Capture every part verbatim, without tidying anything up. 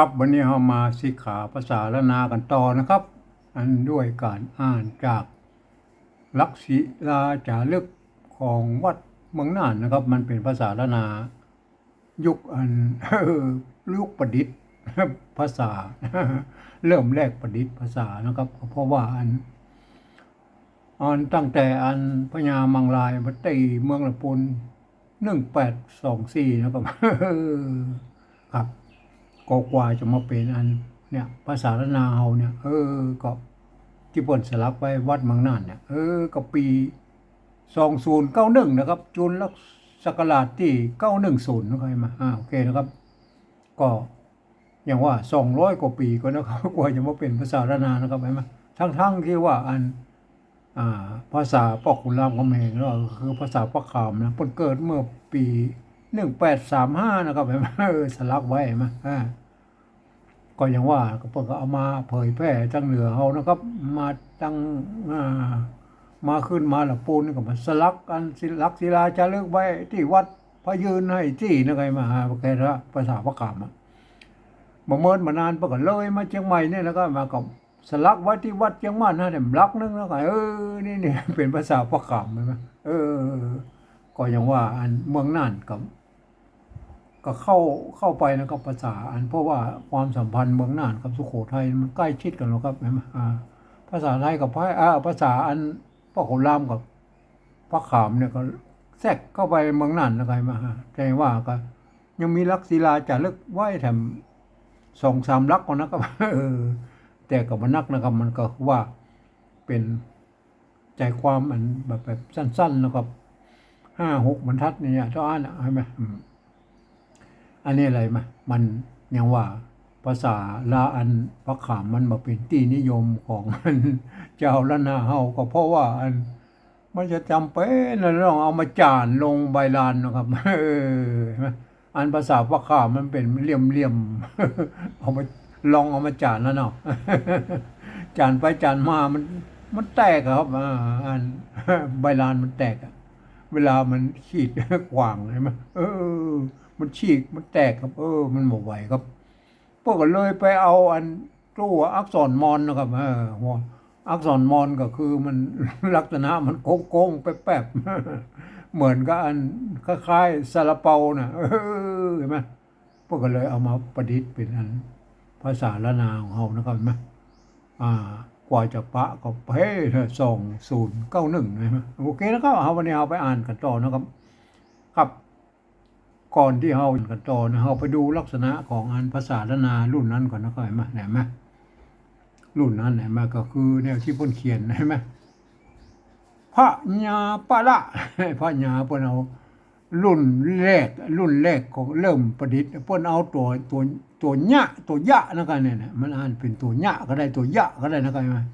ครับ วันนี้เฮามาสิกขาภาษาล้านนากั๋นต่อนะครับ อันด้วยก๋านอ่านจากหลักศิลาจ๋ารึกของวัดเมืองน่านนะครับ มันเป๋นภาษาล้านนา ยุคอัน ยุคประดิษฐ์ภาษา เริ่มแรกประดิษฐ์ภาษานะครับ เพราะว่าอัน อันตั้งแต่อันพญามังรายมาตีเมืองละปูน หนึ่งแปดสองสี่ นะครับ ครับ ก็กว่าจะมาเป๋นอันเนี่ย ภาษาล้านนาเฮาเนี่ย เออ ก็ตี้เปิ้นสลักไว้วัดเมืองน่านเนี่ย เออ ก็ปี๋ สองศูนย์เก้าหนึ่ง นะครับ จุลศักราชตี้ เก้าหนึ่งศูนย์ นะครับ หันก่อ อ่า โอเคนะครับ ก็ อย่างว่า สองร้อยกว่าปี๋ก่อนนะครับ กว่าจะมาเป๋นภาษาล้านนานะครับ หันก่อ ทั้งๆ ตี้ว่าอัน อ่า ภาษาป้อขุนรามคำแหงเนาะ ก็คือภาษาพระขามนะ เปิ้นเกิดเมื่อปี๋ หนึ่งแปดสามห้า นะครับ หันก่อ เออ สลักไว้ หันก่อ อ่า ก็อย่างว่า ก็เปิ้นก็เอามาเผยแพร่ตังเหนือเฮานะครับ มาตัง อ่า มาขึ้นมาละปูนนี่ก็มาสลักอันศิ หลักศิลาจ๋ารึกไว้ตี้วัดพระยืนไห้ตี้นะครับ หันก่อ ภาษาพระขามอะ บ่เมินบ่นานเปิ้นก็เลยมาเจียงใหม่เนี่ย แล้วก็มาก็สลักไว้ตี้วัดเจียงม่านนะเนี่ย หลักนึ่ง แล้วก็ เออ นี่ นี่เป๋นภาษาพระขาม หันก่อ เออ ก็อย่างว่าอันเมืองน่านก็ ก็เข้า เข้าไปนะครับ ภาษาอัน เพราะว่าความสัมพันธ์เมืองน่านกับสุโขทัยมันใกล้ชิดกั๋นเนาะครับ หันก่อ อ่า ภาษาไทยกับพระ อ่า ภาษาอันป้อขุนรามกับพระขามเนี่ยก็แทรกเข้าไปเมืองน่านนะครับ หันก่อ แต่ว่าก็ ยังมีหลักศิลาจ๋ารึกไว้แถมสองสามหลักก่อนนะครับ เออ แต่ก็บ่นักนะครับ มันก็คือว่าเป๋นใจ๋ความอันแบบ แบบสั้นๆ นะครับ ห้าหกบรรทัดเนี่ย เต้าอั้นน่ะ หันก่อ อืม อันนี้อะไรมะ มันยังว่าภาษาละอันพระขามมันบ่เป๋นตี้นิยมของอันจาวล้านนาเฮา ก็เพราะว่าอัน มันจะจ๋ำเป๋นนะ ต้องเอามาจ๋านลงใบลานนะครับ เออ หันก่อ อันภาษาพระขามมันเป๋นเหลี่ยมๆ เอามา ลองเอามาจ๋านแล้วเนาะ จ๋านไปจ๋านมามัน มันแตกอะครับ อ่า อัน ใบลานมันแตกอะ เวลามันขีดขว้าง หันก่อ เออ มันฉีก มันแตกครับ เออ มันบ่ไหวครับ เปิ้นก็เลยไปเอาอัน ตั๋วอักษรมอญนะครับ เออ หัวอักษรมอญก็คือมัน ลักษณะมันโก้งๆ แป๊บๆ เหมือนกับอันคล้ายๆ ซาลาเปาน่ะ เออ หันก่อ เปิ้นก็เลยเอามาประดิษฐ์เป๋นอันภาษาล้านนาของเฮานะครับ หันก่อ อ่า กว่าจะปะก็เป๋น สองศูนย์เก้าหนึ่ง หันก่อ โอเคนะครับ เอา วันนี้เฮาไปอ่านกั๋นต่อนะครับ ครับ ก่อนตี้เฮากั๋นต่อนะ เฮาไปดูลักษณะของอันภาษาล้านนารุ่นนั้นก่อนนะครับ หันก่อ หันก่อ รุ่นนั้น หันก่อ ก็คือแนวตี้เปิ้นเขียน หันก่อ พญาปะละ พญาเปิ้นเอารุ่นแรก รุ่นแรกของเริ่มประดิษฐ์ เปิ้นเอาตั๋ว ตั๋ว ตั๋วยะ ตั๋วยะนะครับ เนี่ย เนี่ย มันอ่านเป๋นตั๋วยะก็ได้ ตั๋วยะก็ได้นะครับ หันก่อ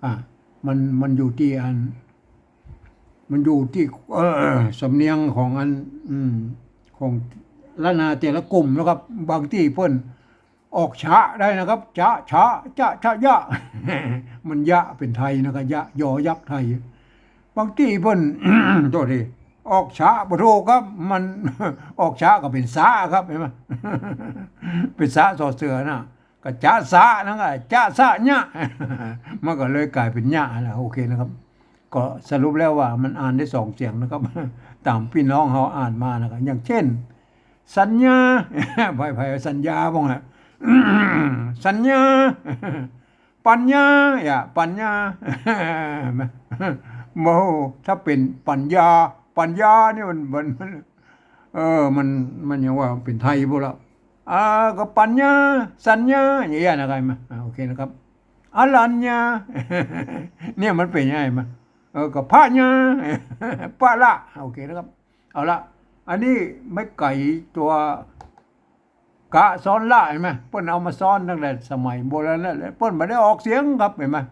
อ่า มัน มันอยู่ตี้อัน มันอยู่ตี้ เอ่อ สำเนียงของอัน อืม ของล้านนาแต่ละกลุ่มนะครับ บางตี้เปิ้นออกชะได้นะครับ จะ ชะ จะ ชะ ยะ มันยะเป๋นไทยนะครับ ยะ ยอยักษ์ไทย บางตี้เปิ้น โต้ษที ออกชะบ่ถูกครับ มัน ออกชะก็เป๋นสะครับ หันก่อ เป๋นสะ สอเสือนะ ก็จะสะนั่นก็จะสะยะ มันก็เลยก๋ายเป๋นยะแล้ว โอเคนะครับ ก็สรุปแล้วว่ามันอ่านได้สองเสียงนะครับ ต๋ามปี้น้องเฮาอ่านมานะครับ อย่างเช่น สัญญา ไผๆ สัญญาบ้างอะ สัญญา ปัญญา อย่า ปัญญา โอ้โห ถ้าเป๋นปัญญา ปัญญาเนี่ยมัน มัน มัน เออ มัน มันยังว่าเป๋นไทยพุ้นละ อ่า ก็ปัญญา สัญญา อย่างเงี้ยนะครับ หันก่อ อ่า โอเคนะครับ อรัญญา เนี่ยมันเป๋นยังไงมะ เออ ก็พญา ปะละ โอเคนะครับ เอาละ อันนี้ไม้ไก่ตั๋ว กะซ้อนละ หันก่อ เปิ้นเอามาซ้อนตั้งแต่สมัยโบราณแล้ว เปิ้นบ่ได้ออกเสียงครับ หันก่อ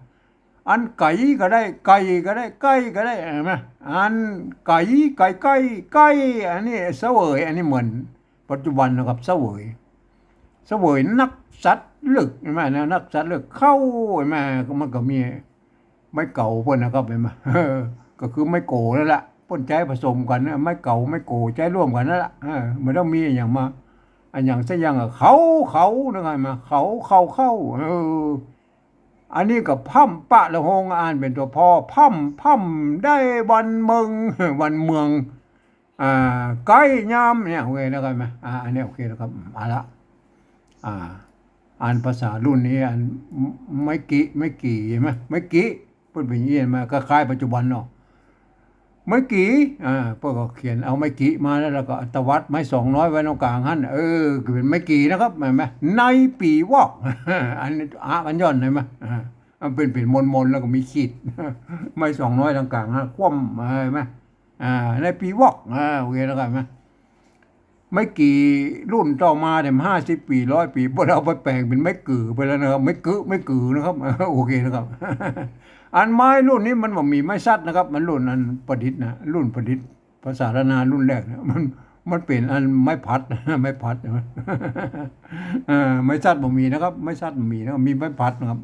อันไก๋ก็ได้ ไก่ก็ได้ ไก้ก็ได้ หันก่อ อันไก๋ ไก่ ไก้ ไก้ อันนี้เสวย อันนี้เหมือนปัจจุบันนะครับ เสวย เสวยนักสัตว์เลือก หันก่อ นะ นักสัตว์เลือกเข้า หันก่อ มันก็มี ไม้เก๋าเปิ้นนะครับ หันก่อ ก็คือไม้โก๋นั่นแหละ เปิ้นใจ๊ผสมกั๋นนะ ไม้เก๋า ไม้โก๋ ใจ๊ร่วมกั๋นนั่นแหละ เออ บ่ต้องมีอะหยังมา อะหยังสักอย่างอะ เขา เขา นะครับ หันก่อ เขา เขา เขา เออ อันนี้ก็พร่ำ ปะ ละ หง อ่านเป๋นตั๋ว พอ พร่ำ พร่ำ ได้วันเมือง วันเมือง อ่า ใก้ยาม เนี่ย โอเคนะครับ หันก่อ อ่า อันนี้โอเคนะครับ อืม เอาละ อ่า อันภาษารุ่นนี้ อัน ไม้กิ ไม้กี่ หันก่อ ไม้กิ เปิ้นเป๋นอี้มา คล้ายๆ ปัจจุบันเนาะ ไม้กี่ อ่า เปิ้นก็เขียนเอาไม้กี่มาแล้ว แล้วก็ตวัดไม้สองน้อยไว้ตรงก๋างหั้น เออ ก็เป๋นไม้กี่นะครับ หันก่อ ในปี๋วอก อันนี้ อะ กันย่อน หันก่อ อ่า มันเป๋น เป๋นมนๆ แล้วก็มีขีด ไม้สองน้อยตรงก๋างหั้น คว่ำ หันก่อ อ่า ในปี๋วอก อ่า โอเคนะครับ หันก่อ ไม้กี่รุ่นต่อมาเนี่ย ห้าสิบปี๋ ร้อยปี๋ เปิ้นเอาไปแป๋งเป๋นไม้กือไปแล้วนะครับ ไม้กือ ไม้กือนะครับ โอเคนะครับ อันไม้รุ่นนี้มันบ่มีไม้สัตว์นะครับ มันรุ่นอันประดิษฐ์นะ รุ่นประดิษฐ์ ภาษาล้านนารุ่นแรกนะ มัน มันเป๋นอันไม้พัด ไม้พัด หันก่อ เออ ไม้สัตว์บ่มีนะครับ ไม้สัตว์บ่มีนะครับ มีไม้พัดนะครับ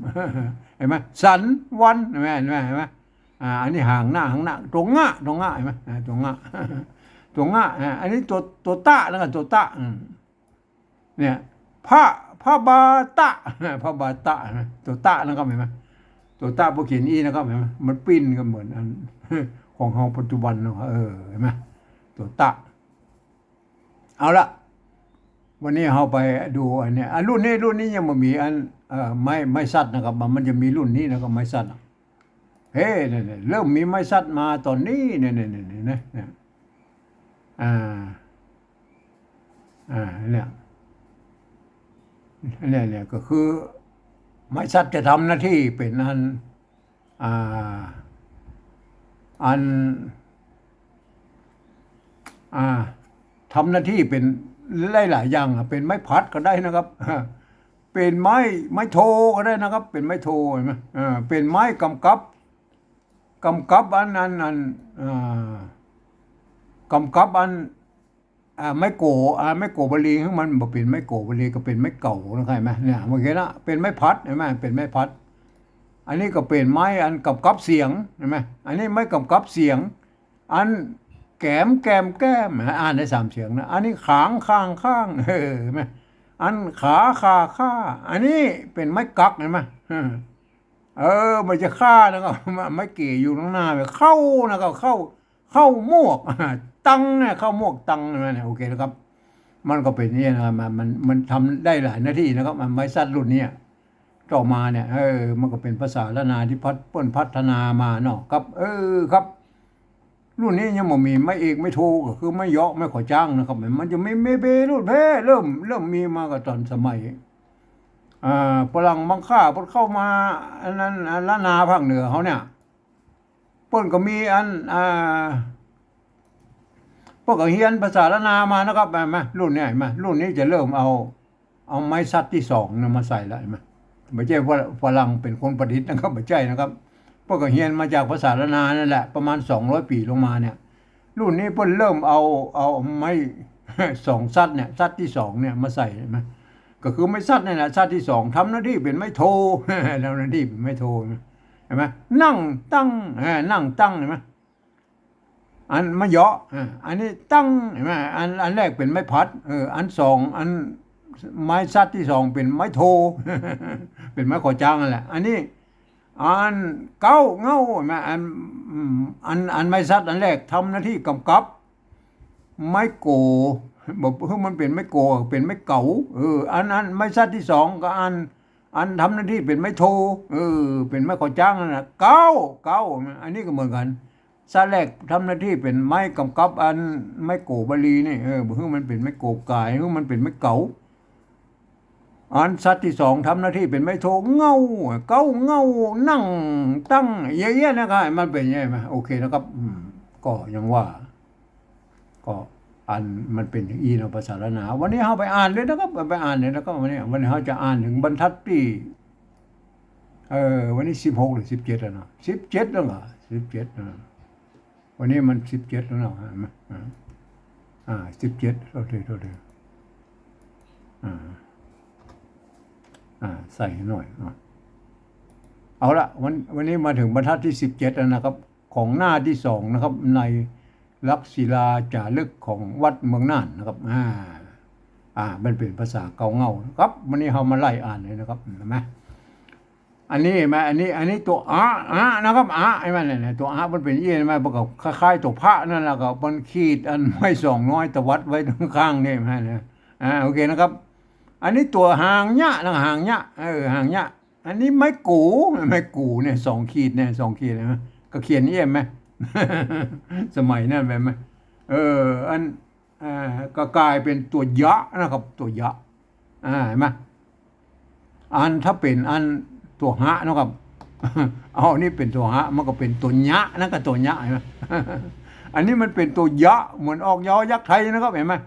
หันก่อ สัน วัน หันก่อ หันก่อ หันก่อ อ่า อันนี้หางหน้า หางหน้า ตั๋วงะ ตั๋วงะ หันก่อ อ่า ตั๋วงะ ตั๋วงะ อ่า อันนี้ตั๋ว ตั๋วตะนะครับ ตั๋วตะ อืม เนี่ย พระ พระบาตะ พระบาตะ หันก่อ ตั๋วตะนะครับ หันก่อ ตั๋วตะ พอเขียนอี้นะครับ หันก่อ มันปิ้นก็เหมือนอัน ของเฮาปัจจุบันเนาะ เออ หันก่อ ตั๋วตะ เอาละ วันนี้เฮาไปดูอันเนี้ย อ่ะ รุ่นนี้ รุ่นนี้ยังบ่มีอัน เอ่อ ไม้ ไม้สัตว์นะครับ มัน มันจะมีรุ่นนี้นะครับ ไม้สัตว์อะ เฮ้ เนี่ย เนี่ย เริ่มมีไม้สัตว์มาต๋อนนี้ เนี่ย เนี่ย เนี่ย เนี่ย เนี่ย อ่า อ่า เนี่ย เนี่ย เนี่ย ก็คือ ไม้สัตว์จะทำหน้าตี้เป๋นอัน อ่า อัน อ่า ทำหน้าตี้เป๋นหลายๆ อย่างอะ เป๋นไม้พัดก็ได้นะครับ เป๋นไม้ ไม้โทก็ได้นะครับ เป๋นไม้โท หันก่อ เออ เป๋นไม้ก๋ำกับ ก๋ำกับอัน อัน อัน อ่า ก๋ำกับอัน อ่า ไม้โก อ่า ไม้โกบาลี คือมันบ่เป๋นไม้โกบาลี ก็เป๋นไม้เก๋านะครับ หันก่อ เนี่ย เมื่อกี้นะ เป๋นไม้พัด หันก่อ เป๋นไม้พัด อันนี้ก็เป๋นไม้อันก๋ำกับเสียง หันก่อ อันนี้ไม้ก๋ำกับเสียง อันแก๋ม แก๋ม แก้ม อ่านได้สามเสียงนะ อันนี้ขาง ข้าง ข้าง เออ หันก่อ อันขา ขา ข้า อันนี้เป๋นไม้กั๊ก หันก่อ เออ เออ มันจะข้านะก็ ไม้เก๋อยู่ตรงหน้า เข้านะก็เข้า เข้าหมวก ตังเนี่ย เข้าหมวกตังเนี่ย โอเคนะครับ มันก็เป๋นอย่างนี้นะครับ มัน มัน มันทำได้หลายหน้าตี้นะครับ มันไม้สัตว์รุ่นเนี้ย ต่อมาเนี่ย เออ มันก็เป๋นภาษาล้านนาตี้พัฒ เปิ้นพัฒนามาเนาะครับ เออ ครับ รุ่นนี้ยังบ่มีไม้เอกไม้โท ก็คือไม้เยาะไม้ขอจ้างนะครับ มันจะมี มี มีรุ่นแพ้ เริ่ม เริ่มมีมาก็ต๋อนสมัย อ่า ฝรั่งบางค่าเปิ้นเข้ามา อันนั้น อันล้านนาภาคเหนือเฮาเนี่ย เปิ้นก็มีอัน อ่า เปิ้นก็เฮียนภาษาล้านนามานะครับ หันก่อ รุ่นเนี้ย หันก่อ รุ่นนี้จะเริ่มเอา เอาไม้สัตว์ตี้สองเนี่ยมาใส่ละ หันก่อ บ่ใจ้ว่าฝรั่งเป๋นคนประดิษฐ์นะครับ บ่ใจ้นะครับ เปิ้นก็เฮียนมาจากภาษาล้านนานั่นแหละ ประมาณสองร้อยปี๋ลงมาเนี่ย รุ่นนี้เปิ้นเริ่มเอา เอาไม้ สองสัตว์เนี่ย สัตว์ตี้สองเนี่ยมาใส่ หันก่อ ก็คือไม้สัตว์นี่แหละ สัตว์ตี้สอง ทำหน้าตี้เป๋นไม้โท ทำหน้าตี้เป๋นไม้โท หันก่อ นั่งตั้ง เออ นั่งตั้ง หันก่อ อันไม้เยาะ อ่า อันนี้ตั้ง หันก่อ อัน อันแรกเป๋นไม้พัด เออ อันสอง อันไม้สัตว์ตี้สองเป๋นไม้โท เป๋นไม้ขอจ้างนั่นแหละ อันนี้ อันเก๊า เง้า หันก่อ อัน อืม อัน อันไม้สัตว์อันแรกทำหน้าตี้ก๋ำกับ ไม้โก บ่ คือมันเป๋นไม้โก เป๋นไม้เก๋า เออ อัน อันไม้สัตว์ตี้สองก็อัน อันทำหน้าตี้เป๋นไม้โท เออ เป๋นไม้ขอจ้างนั่นน่ะ เก๊า เก๊า อันนี้ก็เหมือนกั๋น สัตว์แรกทำหน้าตี้เป๋นไม้ก๋ำกับอันไม้โกบาลีนี่ เออ บ่ คือมันเป๋นไม้โกก๋าย คือมันเป๋นไม้เก๋า อันสัตว์ตี้สองทำหน้าตี้เป๋นไม้โท เง้า เก๊า เง้า นั่งตั้ง อย่างเงี้ยนะครับ มันเป๋นอย่างเงี้ย โอเคนะครับ อืม ก็ยังว่า ก็อันมันเป๋นอย่างอี้เนาะ ภาษาล้านนา วันนี้เฮาไปอ่านเลยนะครับ ไปอ่านเลยนะครับ วันนี้ วันนี้เฮาจะอ่านเถิงบรรทัดตี้ เออ วันนี้สิบหกหรือสิบเจ็ดแล้วเนาะ สิบเจ็ดแล้วเหรอ สิบเจ็ด อ่า วันนี้มันสิบเจ็ดแล้วเนาะ หันก่อ อ่า อ่า สิบเจ็ด โทษที โทษที อ่า อ่า ใส่ให้หน่อย อ่ะ เอาละ วัน วันนี้มาเถิงบรรทัดตี้สิบเจ็ดแล้วนะครับ ของหน้าตี้สองนะครับ ในลักษณ์ศิลาจ๋ารึกของวัดเมืองน่านนะครับ อ่า อ่า มันเป๋นภาษาเก๊าเหง้านะครับ วันนี้เฮามาไล่อ่านเลยนะครับ หันก่อ อันนี้หันก่อ อันนี้ อันนี้ตั๋วอะ อะนะครับ อะ หันก่อ เนี่ย ตั๋วอะมันเป๋นอี้หันก่อ มันก็คล้ายๆ ตั๋วพระนั่นแหละ ก็มันขีดอันไม้สองน้อยตวัดไว้ตรงข้างนี่หันก่อ อ่า โอเคนะครับ อันนี้ตั๋วหางเยียะนะ หางเยียะ เออ หางเยียะ อันนี้ไม้กู๋ ไม้กู๋เนี่ย สองขีดเนี่ย สองขีด หันก่อ ก็เขียนอี้หันก่อ สมัยนั้นหันก่อ เออ อัน อ่า ก็ก๋ายเป๋นตั๋วเยาะนะครับ ตั๋วเยาะ อ่า หันก่อ อันถ้าเป๋นอันตั๋วหะนะครับ เอาอันนี้เป๋นตั๋วหะ มันก็เป๋นตั๋วเยียะนะ ก็ตั๋วเยียะ หันก่อ อันนี้มันเป๋นตั๋วเยาะ เหมือนออกยอยักษ์ไทยนะครับ หันก่อ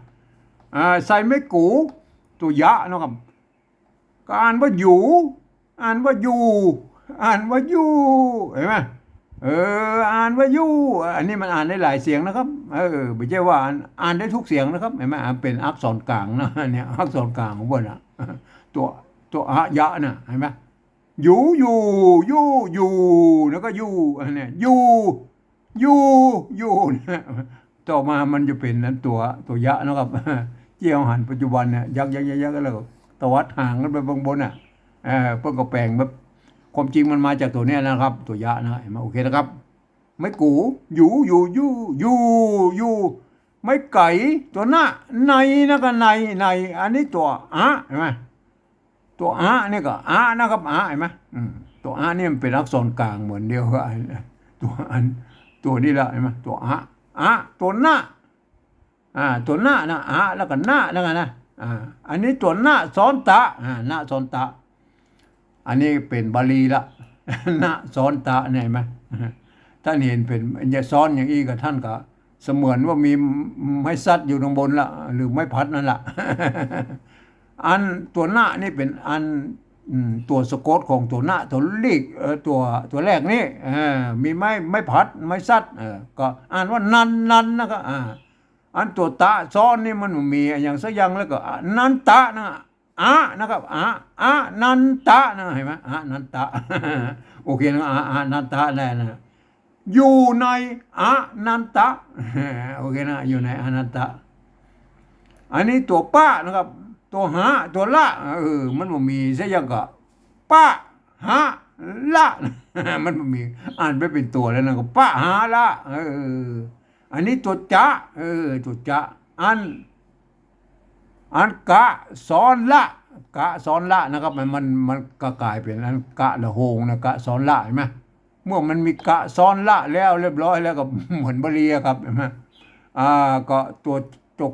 อ่า ใส่ไม้กู๋ ตั๋วเยาะนะครับ ก็อ่านว่าอยู่ อ่านว่าอยู่ อ่านว่าอยู่ หันก่อ เออ อ่านว่าอยู่ อันนี้มันอ่านได้หลายเสียงนะครับ เออ บ่ใจ้ว่าอ่าน อ่านได้ทุกเสียงนะครับ หันก่อ อ่านเป๋นอักษรกลางนะ เนี่ย อักษรกลางของเปิ้นน่ะ ตั๋ว ตั๋วอะเยียะน่ะ หันก่อ อยู่ อยู่ อยู่ อยู่ แล้วก็อยู่ อันเนี้ย อยู่ อยู่ อยู่ เนี่ย ต่อมามันจะเป๋นอันตั๋ว ตั๋วเยียะนะครับ ตี้เฮาหันปัจจุบันเนี่ย ยัก ยัก ยัก ยัก แล้วก็ตวัดหางขึ้นไปเบื้องบนน่ะ เออ เปิ้นก็แป๋งแบบ ความจริงมันมาจากตั๋วเนี้ยนะครับ ตั๋วเยียะนะ หันก่อ โอเคนะครับ ไม้กู๋ อยู่ อยู่ อยู่ อยู่ อยู่ ไม้ไก๋ ตั๋วนะ ในนะ ก็ใน ใน อันนี้ตั๋วอะ หันก่อ ตั๋วอะนี่ก็อะนะครับ อะ หันก่อ อืม ตั๋วอะนี่มันเป๋นอักษรกลางเหมือนเดียวกับอัน ตั๋วอัน ตั๋วนี้ละ หันก่อ ตั๋วอะ อะ ตั๋วนะ อ่า ตั๋วนะนะ อะ แล้วก็นะ แล้วกันนะ อ่า อันนี้ตั๋วนะซ้อนตะ อ่า นะซ้อนตะ อันนี้เป๋นบาลีละ นะซ้อนตะเนี่ย หันก่อ ต้านหันเป๋น อย่าซ้อนอย่างอี้ก็ ต้านก็เสมือนว่ามีไม้สัตว์อยู่ตางบนละ หรือไม้พัดนั่นละ อันตั๋วนะนี่เป๋นอัน อืม ตั๋วสะกดของตั๋วนะ ตั๋วลีก เอ่อ ตั๋ว ตั๋วแรกนี่ เอ่อ มีไม้ ไม้พัด ไม้สัตว์ เอ่อ ก็อ่านว่านัน นันนะครับ อ่า อันตั๋วตะซ้อนนี่มันมีอะหยังสักอย่างแล้วก็ อะนันตะนะ อะนะครับ อะ อะนันตะนะ หันก่อ อะนันตะ โอเคนะ อะ อะนันตะแน่นะ อยู่ในอะนันตะ โอเคนะ อยู่ในอะนันตะ อันนี้ตั๋วปะนะครับ ตั๋วหะ ตั๋วละ เออ มันบ่มีสักอย่างก็ ปะหะละ มันบ่มี อ่านไปเป๋นตั๋วแล้วนะ ก็ปะหะละ เออ อันนี้ตั๋วจะ เออ ตั๋วจะ อัน อันกะซ้อนละ กะซ้อนละนะครับ มัน มัน มันก็ก๋ายเป๋นอันกะละโหงนะ กะซ้อนละ หันก่อ เมื่อมันมีกะซ้อนละแล้วเรียบร้อยแล้วก็เหมือนบาลีอะครับ หันก่อ อ่า ก็ตั๋ว ตั๋ว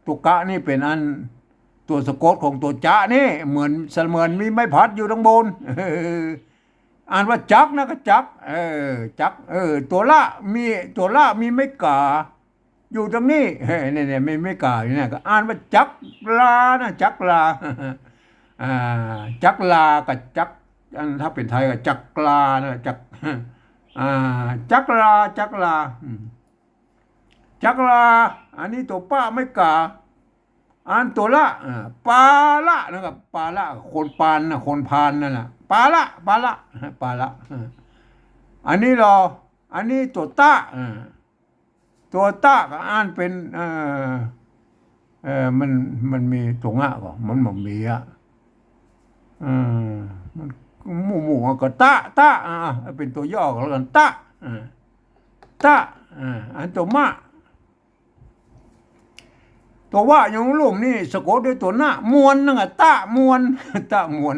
ตั๋วกะนี่เป๋นอัน ตั๋วสะกดของตั๋วจะนี่ เหมือน เสมือนมีไม้พัดอยู่ตางบน เออ อ่านว่าจักนะ ก็จัก เออ จัก เออ ตั๋วละมี ตั๋วละมีไม้ก๋า อยู่ตางนี้ เฮ้ย เนี่ย เนี่ย มีไม้ก๋าอยู่เนี่ย ก็อ่านว่าจักลานะ จักลา อ่า จักลากับจัก อันถ้าเป๋นไทยก็จักลานะ จัก อ่า จักลา จักลา อืม จักลา อันนี้ตั๋วปะไม้ก๋า อันตั๋วละ อ่า ปาละนะครับ ปาละ คนปานนะ คนพาลนั่นแหละ ปาละ ปาละ ปาละ อ่า อันนี้รอ อันนี้ตั๋วตะ อ่า ตั๋วตะก็อ่านเป๋น เอ่อ เอ่อ มัน มันมีตั๋วงะก่อ มันบ่มีอะ เอ่อ มันหมู่ๆ ก็ตะ ตะ อ่า เป๋นตั๋วย่อก็แล้วกั๋น ตะ อ่า ตะ อ่า อันตั๋วมะ ตั๋ววะยังลุ่มนี่สะกดด้วยตั๋วนะ มวลนั่นก็ตะมวล ตะมวล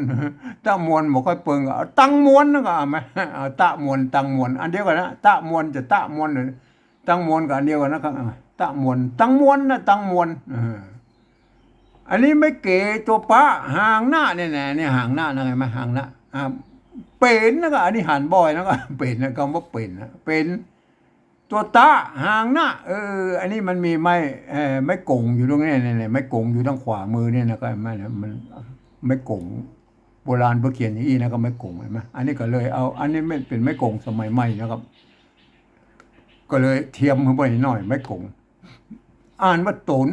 ตะมวลบ่ค่อยเปิงก็เอาตังมวลนั่นก็เอามา เอาตะมวล ตังมวล อันเดียวกั๋นนะ ตะมวลจะตะมวล ตังมวลก็อันเดียวกั๋นนะครับ อ่า ตะมวล ตังมวลนะ ตังมวล เออ อันนี้ไม้เก๋ตั๋วปะ หางนะ เนี่ยนะ เนี่ยหางนะนะ หันก่อ หางนะ อ่า เป๋นนะก็ อันนี้หันบ่อยนะก็ เป๋นนะ กำว่าเป๋นนะ เป๋น ตั๋วตะ หางนะ เออ อันนี้มันมีไม้ เอ่อ ไม้ก๋งอยู่ตรงนี้ เนี่ย เนี่ย ไม้ก๋งอยู่ตางขวามือเนี่ยนะ ก็หันก่อ มัน ไม้ก๋ง โบราณเปิ้นเขียนอย่างอี้นะ ก็ไม้ก๋ง หันก่อ อันนี้ก็เลยเอา อันนี้มันเป๋นไม้ก๋งสมัยใหม่นะครับ ก็เลยเทียมเข้าไปหน่อย ไม้ก๋ง อ่านว่าต๋น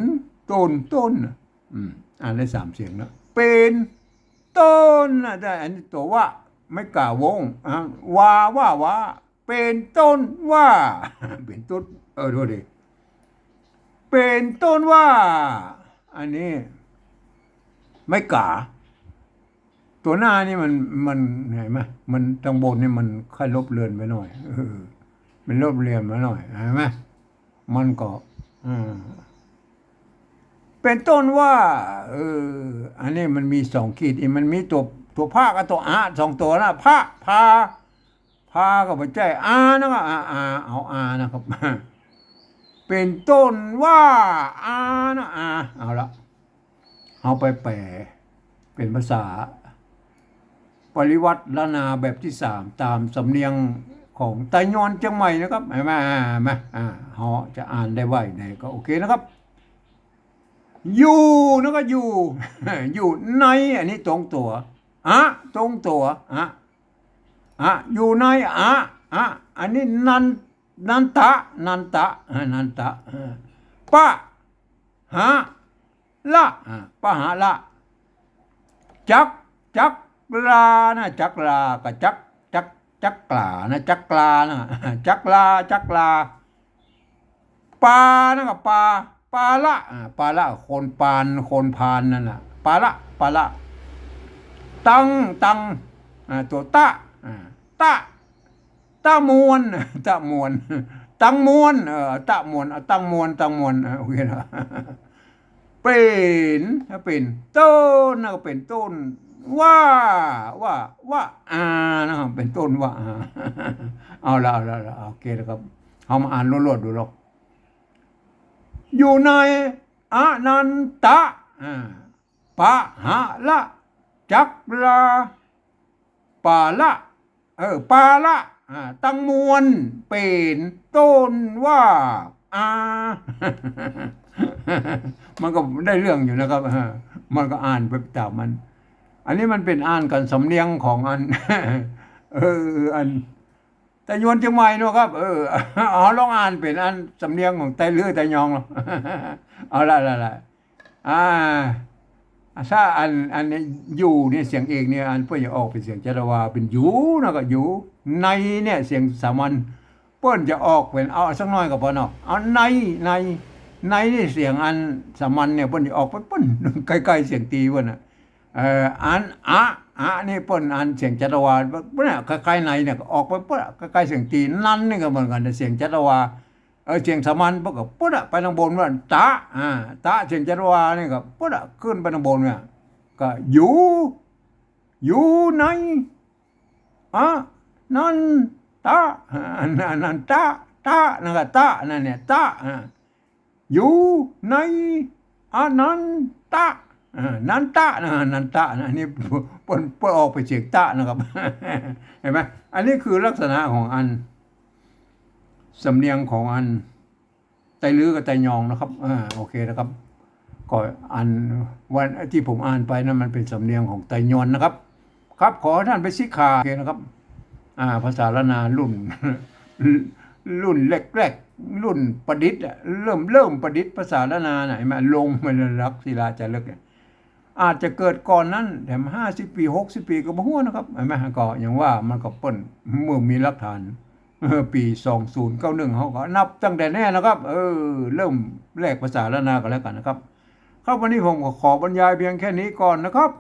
ต๋น ต๋นนะ อืม อ่านได้สามเสียงนะ เป๋นต๋นนะ แต่อันนี้ตั๋ววะ ไม้ก๋าวง อ่า วา ว่า วา เป๋นต้นว่า เป๋นต้น เออ โทษที เป๋นต้นว่า อันนี้ ไม้ก๋า ตั๋วหน้านี่มัน มัน หันก่อ มันตางบนนี่มันค่อยลบเลือนไปหน่อย เออ มันลบเลือนไปหน่อย หันก่อ มันก็ อ่า เป๋นต้นว่า เออ อันนี้มันมีสองขีด อีกมันมีตั๋ว ตั๋วพากับตั๋วอา สองตั๋วนะ พา พา พาก็บ่ใจ้ อา นะก็ อา อา เอา อา นะครับ เป๋นต้นว่า อา นะ อา เอาละ เอาไปแป๋เป๋นภาษาปริวัติล้านนาแบบตี้สาม ต๋ามสำเนียงของไตยอนเจียงใหม่นะครับ หันก่อ หันก่อ อ่า เฮาจะอ่านได้ไหวไหนก็โอเคนะครับ อยู่ นะก็อยู่ อยู่ใน อันนี้ตรงตั๋ว อะ ตรงตั๋ว อะ อะ อยู่ใน อะ อะ อันนี้นัน นันตะ นันตะ อ่า นันตะ อ่า ปะ หะ ละ อ่า ปะหะละ จัก จักรานะ จักรา กับจัก จัก จักรานะ จักรานะ จักรา จักรา ปานะกับปา ปาละ อ่า ปาละ คนปาน คนพาลนั่นน่ะ ปาละ ปาละ ตัง ตัง อ่า ตั๋วตะ อ่า ตะ ตะมวน ตะมวน ตังมวน เออ ตะมวน เอาตังมวน ตังมวน เออ โอเคนะ เป๋น เป๋นต้น นะก็เป๋นต้นว่า ว่า ว่า อา นะครับ เป๋นต้นว่า อา เอาละ เอาละ เอาละ โอเคนะครับ เฮามาอ่านรวดๆ ดูหรอก อยู่ใน อนันตะ อ่า ปะหะละ จักรา ปาละ เออ ปาละ อ่า ตังมวน เป๋นต้นว่า อา มันก็ได้เรื่องอยู่นะครับ เออ มันก็อ่านไปต๋ามมัน อันนี้มันเป๋นอ่านกั๋นสำเนียงของอัน เออ อัน ไตยวนเจียงใหม่เนาะครับ เออ เอาลองอ่านเป๋นอันสำเนียงของไตลื้อไตยองเนาะ เอาละ ละ ละ อ่า ถ้าอัน อันนี้อยู่เนี่ย เสียงเอกเนี่ย อันเปิ้นจะออกเป๋นเสียงจัตวา เป๋นอยู่นะก็อยู่ ในเนี่ย เสียงสามัญ เปิ้นจะออกเป๋น เอาสักหน่อยก็ปอเนาะ เอาใน ใน ในนี่เสียงอันสามัญเนี่ย เปิ้นจะออกไปเปิ้น ใก้ๆ เสียงตรีเปิ้นน่ะ เอ่อ อัน อะ อะ นี่เปิ้นอันเสียงจัตวา เปิ้นน่ะ ใก้ๆ ในเนี่ยก็ออกไปเปิ้นน่ะ ใก้ๆ เสียงตรี นันนี่ก็เหมือนกั๋น เสียงจัตวา เออ เสียงสามัญเปิ้นก็ปุ๊ดอะ ไปตางบนว่า ตะ อ่า ตะ เสียงจัตวานี่ก็ปุ๊ดอะ ขึ้นไปตางบนเนี่ย ก็อยู่ อยู่ใน อะ นันตะ อ่า อัน อันนั้นตะ ตะ นั่นก็ตะ นั่นเนี่ย ตะ อ่า อยู่ใน อนันตะ อ่า นันตะนะ นันตะนะ อันนี้เปิ้น เปิ้นออกเป๋นเสียงตะนะครับ หันก่อ อันนี้คือลักษณะของอัน สำเนียงของอัน ไตลื้อกับไตยองนะครับ อ่า โอเคนะครับ ก็อันวันตี้ผมอ่านไปนั้นมันเป๋นสำเนียงของไตยวนนะครับ ครับ ขอให้ท่านไปศึกษา โอเคนะครับ อ่า ภาษาล้านนารุ่น รุ่นแรกๆ รุ่นประดิษฐ์อะ เริ่ม เริ่มประดิษฐ์ภาษาล้านนาน่ะ หันก่อ ลงมาหลักศิลาจารึกเนี่ย อาจจะเกิดก่อนนั้น แถมห้าสิบปี๋ หกสิบปี๋ ก็บ่ฮู้นะครับ หันก่อ ก็อย่างว่ามันก็เปิ้น เมื่อมีหลักฐาน เออ ปี๋สองศูนย์เก้าหนึ่ง เฮาก็นับตั้งแต่แน่นะครับ เออ เริ่มแรกภาษาล้านนาก็แล้วกั๋นนะครับ ครับ วันนี้ผมก็ขอบรรยายเพียงแค่นี้ก่อนนะครับ